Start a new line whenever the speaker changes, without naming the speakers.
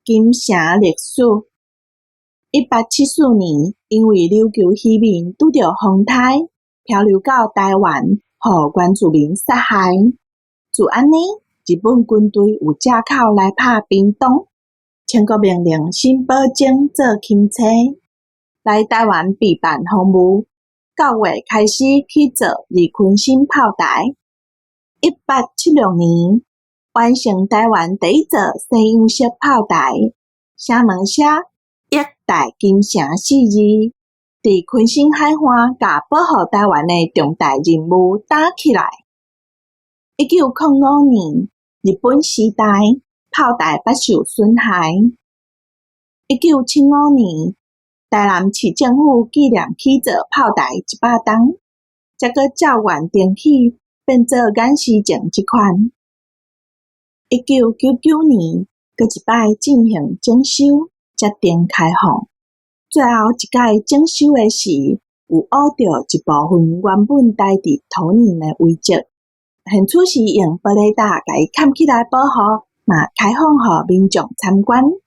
金城歷史。1874年，因為琉球漁民拄著風颱，漂流到臺灣，予原住民殺害。自按呢，日本軍隊有藉口來拍屏東，清國命令沈葆楨做欽差，來臺灣備辦防務。9月開始起造二鯤鯓炮台。1876年，完成臺灣第一座西洋式炮台，城門寫“益大金城”四字，佇鯤鯓海岸，共保護臺灣的重大任務擔起來。1905年，日本時代，炮台捌受損害。1975年，臺南市政府紀念起造炮台100冬，才閣照原重起，變做眼視前這款。1999年，閣一擺進行整修，才重開放。最後一擺整修的時，有挖著一部分原本待佇土壤的遺跡。現此時用玻璃罩共伊崁起來保護，嘛開放予民眾參觀。